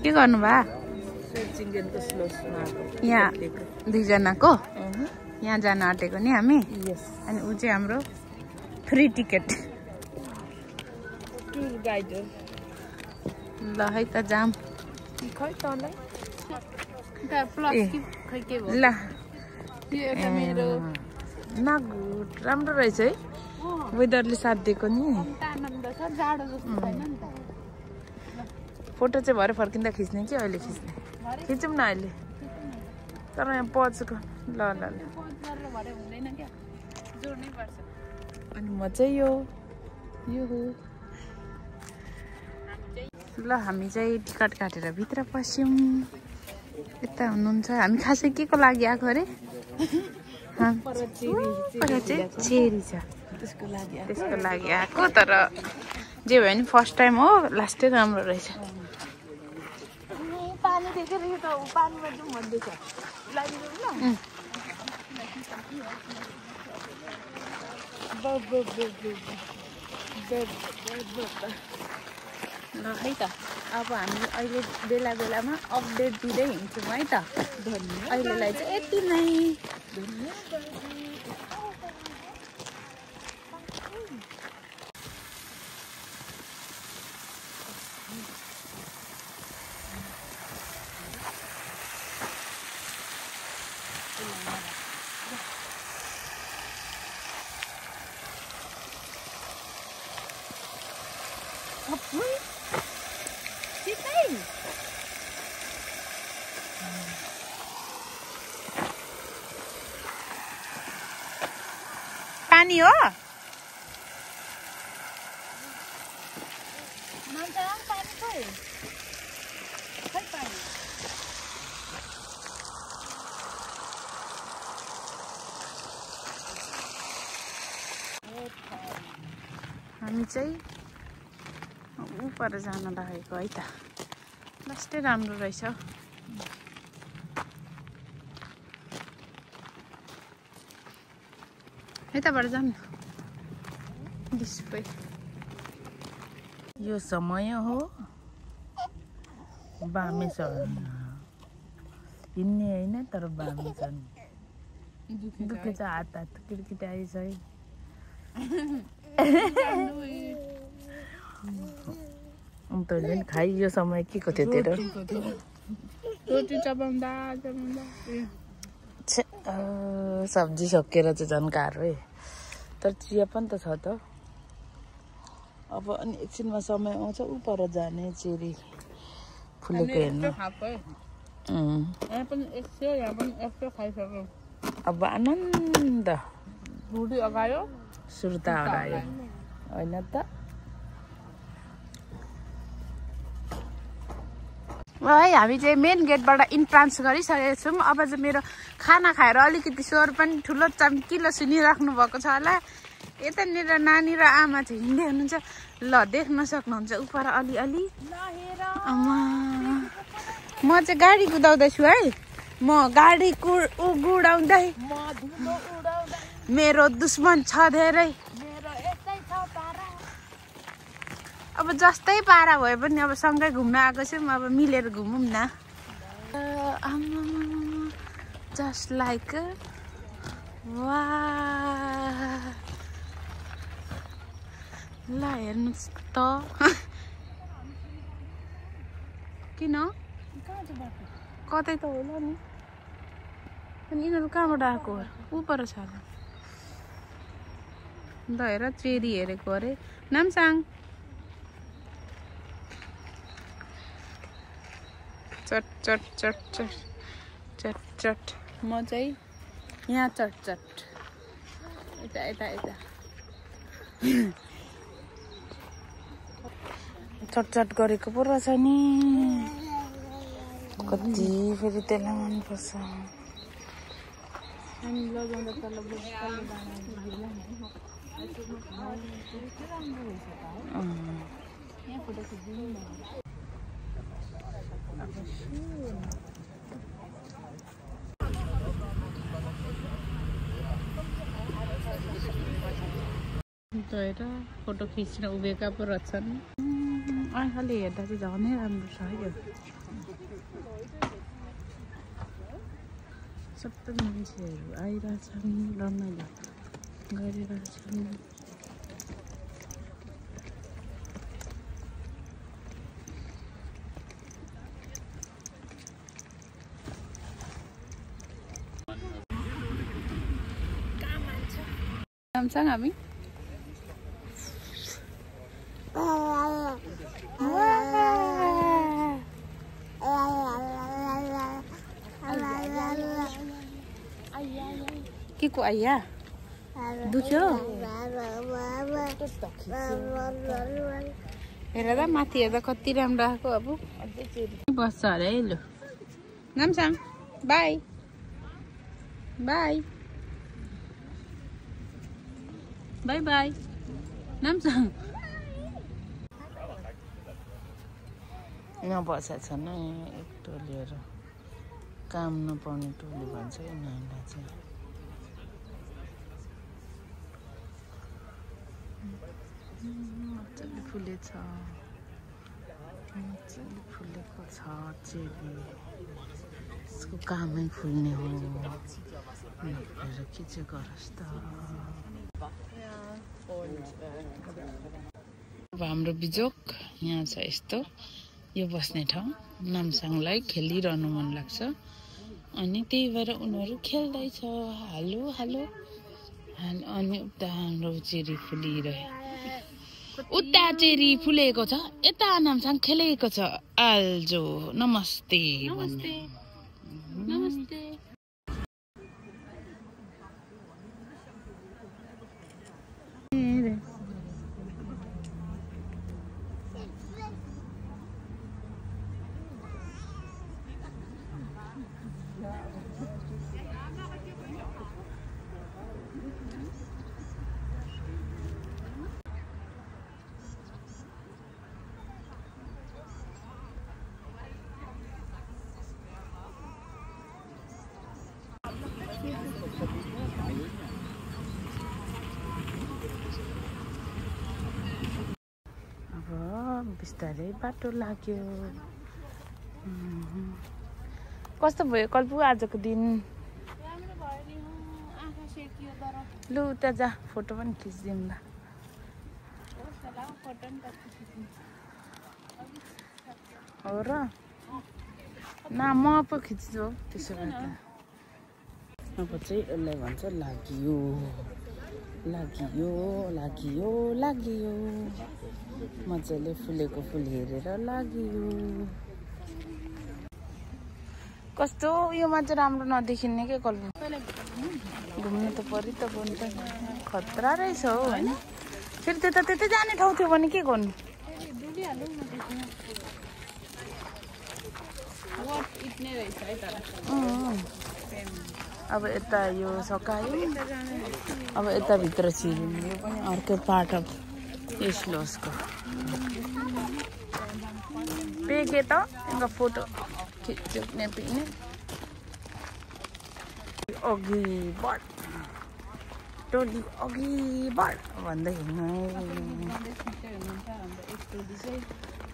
के गर्नु भा यहाँ दुईजनाको यहाँ जान आँटेको नि हामी अनि ऊ चाहिँ हाम्रो फ्री टिकट ल है त जाम ल राम्रो रहेछ है वेदरले साथ दिएको नि फोटो चाहिँ भरे फर्किँदा खिच्ने कि अहिले खिच्ने खिचौँ न अहिले तर यहाँ पछको ल ल अनि म चाहिँ यो हो ल हामी चाहिँ टिकट काटेर भित्र पस्यौँ यता हुनुहुन्छ हामी खासै के को लागि आएको अरे चेरी छ त्यसको लागि आएको तर जे भयो नि फर्स्ट टाइम हो लास्टै राम्रो रहेछ पानी देखेर यो त पानीमा जाउँ भन्दैछ ल है त अब हामी अहिले बेला बेलामा अपडेट दिँदै हिँड्छौँ है त अहिलेलाई चाहिँ यति नै पानी हो हामी चाहिँ उपर जान लागेको है त लास्टै राम्रो रहेछ यताबाट जाऊँ न डिस्प्ले यो समय हो बामे चढ्न हिँड्ने होइन तर बामे चढ्ने दुखेछ हात किटकिट आइछ है तैँले नि खाइ यो समय के को थियो तेरो रोटी चबाउँदा सब्जी सकिएर चाहिँ झन् गाह्रो है तर चिया पनि त छ त अब अनि एकछिनमा समय आउँछ ऊ पर जाने चेरी फुलेको हेर्नु अब आनन्द सुर्ता हरायो होइन त है हामी चाहिँ मेन गेटबाट इन्ट्रान्स गरिसकेको छौँ अब चाहिँ मेरो खाना खाएर अलिकति स्वर पनि ठुलो चम्किलो सुनिराख्नु भएको छ होला यतानिर नानी र आमा चाहिँ हिँड्दै हुनुहुन्छ ल देख्न सक्नुहुन्छ उपर अलिअलि म चाहिँ गाडी कुदाउँदैछु है म गाडी गुडाउँदै मेरो दुश्मन छ धेरै अब जस्तै पारा भए पनि अब सँगै घुम्न आएको छौँ अब मिलेर घुमौँ न जस्ट लाइक वाह ल हेर्नुहोस् त किन कतै त होला नि अनि यिनीहरू कहाँबाट आएको ऊ पर छ ल हेर चेरी हेरेको अरे नामसाङ चट चट चट चट चट चट म चाहिँ यहाँ चट चट यता यता यता चट चट गरेको पो रहेछ नि कति फेरि त्यसलाई मनपर्छ हामी लगाउँदा तल फोटो खिच्न उभिएका पो रहेछन् आँखाले हेर्दा चाहिँ झनै राम्रो छ है यो सबै मान्छेहरू आइरहेछन् रमाइलो गरिरहेछन् Samsung हामी के को आइया दुख्यो हेर त माथि हेर्दा कति राम्रो आएको अब बस्छ अरे है लु नामसाङ बाई बाई बाई बाई नामसाङ यहाँ बसेको छन् एक टोलीहरू काम नपाउने टोली भन्छ यिनीहरूलाई चाहिँ मजाले फुलेछ मजाले फुलेको छ चेरी यसको कामै फुल्ने हो हेरेर के चाहिँ गरोस् त अब हाम्रो बिजोक यहाँ छ यस्तो यो बस्ने ठाउँ नामसाङलाई खेलिरहनु मन लाग्छ अनि त्यही भएर उनीहरू खेल्दैछ हालो हालो अनि उता हाम्रो चेरी फुलिरहे उता चेरी फुलेको छ यता नामसाङ खेलेको छ आल्जो नमस्ते नमस्ते नमस्ते बिस्तारै बाटो लाग्यो कस्तो भयो कल्पु आजको दिन लु उता जा फोटो पनि खिचिदिउँ ल हो र न म पो खिच्छु त्यसो भए अब चाहिँ यसलाई भन्छ लाग्यो लाग्यो लाग्यो लाग्यो मजाले फुलेको फुल हेरेर लाग्यो कस्तो योमा चाहिँ राम्रो नदेखिने के कल्पु घुम्नु त परि त गर्नु त खतरा रहेछ हौ होइन फेरि त्यतै जाने ठाउँ थियो भने के गर्नु अब यता यो सकायो अब यता भित्र छिर्नु यो पनि अर्कै पार्ट अफ यस लसको पेके त इनका फोटो खिच्ने पिने अघि बढ टोली अघि बढ भन्दै हिँड्नु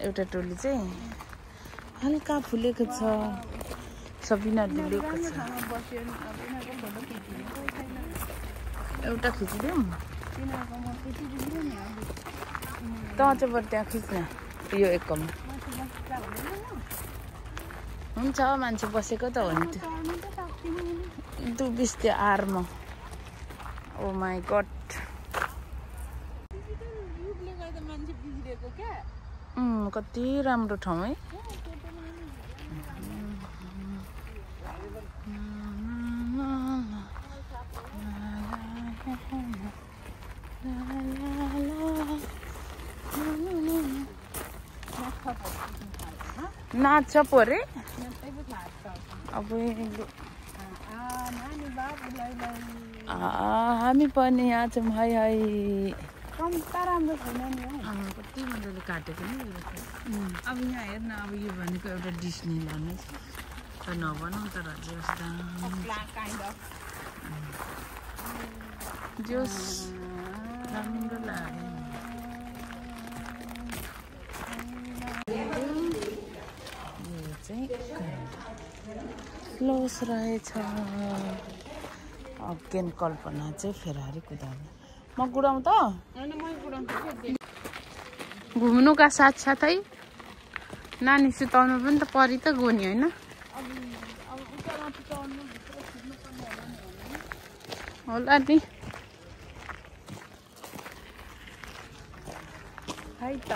एउटा टोली चाहिँ हल्का फुलेको छ सबिना डुलेको छ एउटा खिचिदिउँ त चाहिँ बरु त्यहाँ खिच्न यो एकमा हुन्छ मान्छे बसेको त हो नि त्यो दुबिस त्यो आरमा ओ माई गड कति राम्रो ठाउँ है नाच्छ परे अब हामी पनि यहाँ छौँ है है राम्रो छैन नि कति मजाले काटेको नि अब यहाँ हेर्न अब यो भनेको एउटा डिस्नी लाने त नभनौँ तर जोस राम्रो लाग्यो चाहिँ क्लोज रहेछ। अगेन कल्पना चाहिँ फेरारी कुदाउने। म कुदाउँ त? घुम्नुका साथसाथै नानी सुताउनु पनि त परि त गयो नि होइन? होला नि है त।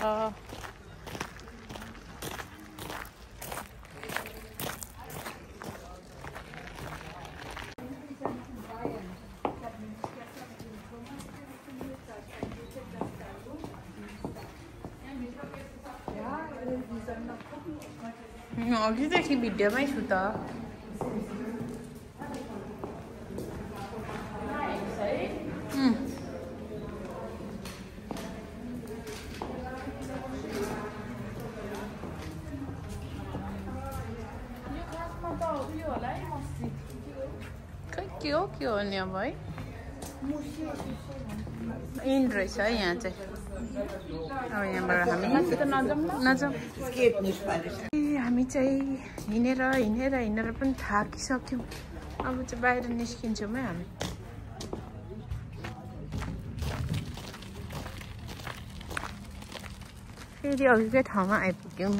अघिदेखि भिडियोमै छु त। के हो नि अब है? इन रहेछ है यहाँ चाहिँ। अब यहाँबाट हामी नजाउँ। हामी चाहिँ हिँडेर पनि थाकिसक्यौँ। अब चाहिँ बाहिर निस्किन्छौँ है हामी। फेरि अघिकै ठाउँमा आइपुग्यौँ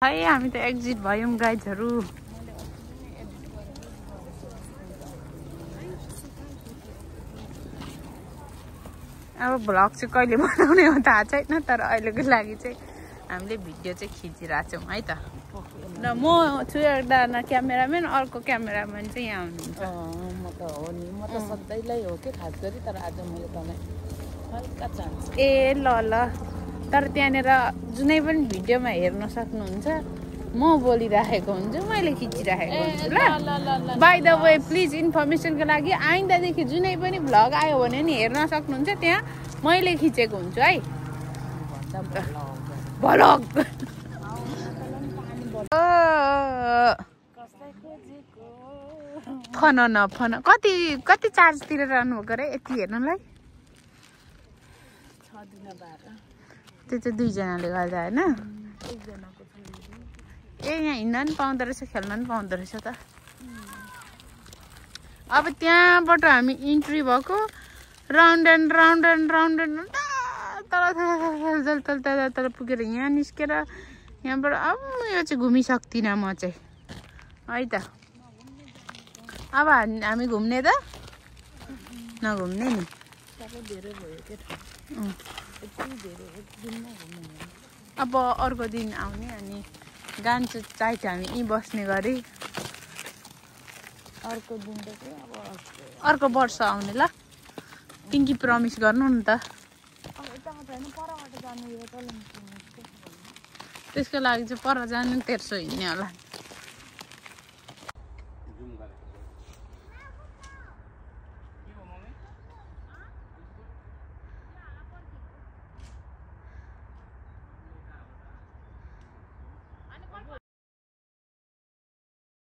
है। हामी त एक्जिट भयौँ गाइजहरू। अब भ्लग चाहिँ कहिले बनाउने हो थाहा छैन, तर अहिलेको लागि चाहिँ हामीले भिडियो चाहिँ खिचिरहेको छौँ है त। र म छु एउटा क्यामेराम्यान, अर्को क्यामेराम्यान चाहिँ यहाँ हुनुहुन्छ। म त हो नि, म त सधैँलाई हो कि खास गरी, तर आज मैले तँलाई हल्का चान्स। ए ल ल, तर त्यहाँनिर जुनै पनि भिडियोमा हेर्न सक्नुहुन्छ म बोलिराखेको हुन्छु, मैले खिचिराखेको हुन्छु ल। बाई द वे प्लिज इन्फर्मेसनको लागि आइन्दादेखि जुनै पनि भ्लग आयो भने नि हेर्न सक्नुहुन्छ, त्यहाँ मैले खिचेको हुन्छु है भ्लग। फन कति चार्ज तिरेर रहनु भएको रे यति हेर्नुलाई? 6 दिन 12। त्यो चाहिँ 2 जनाले गर्दा होइन? ए यहाँ हिँड्न पनि पाउँदो रहेछ, खेल्न पनि पाउँदो रहेछ त। अब त्यहाँबाट हामी इन्ट्री भएको, राउन्ड एन्ड तल पुगेर यहाँ निस्केर यहाँबाट अब यो चाहिँ घुमिसक्दिनँ म चाहिँ है त। अब हामी घुम्ने त नघुम्ने नि। अब अर्को दिन आउने अनि गान्छु चाहिँ हामी यहीँ बस्ने गरी। अर्को वर्ष आउने ल। पिङ्की प्रमिस गर्नु नि त। त्यसको लागि चाहिँ पर जानु 1300 हिँड्ने होला।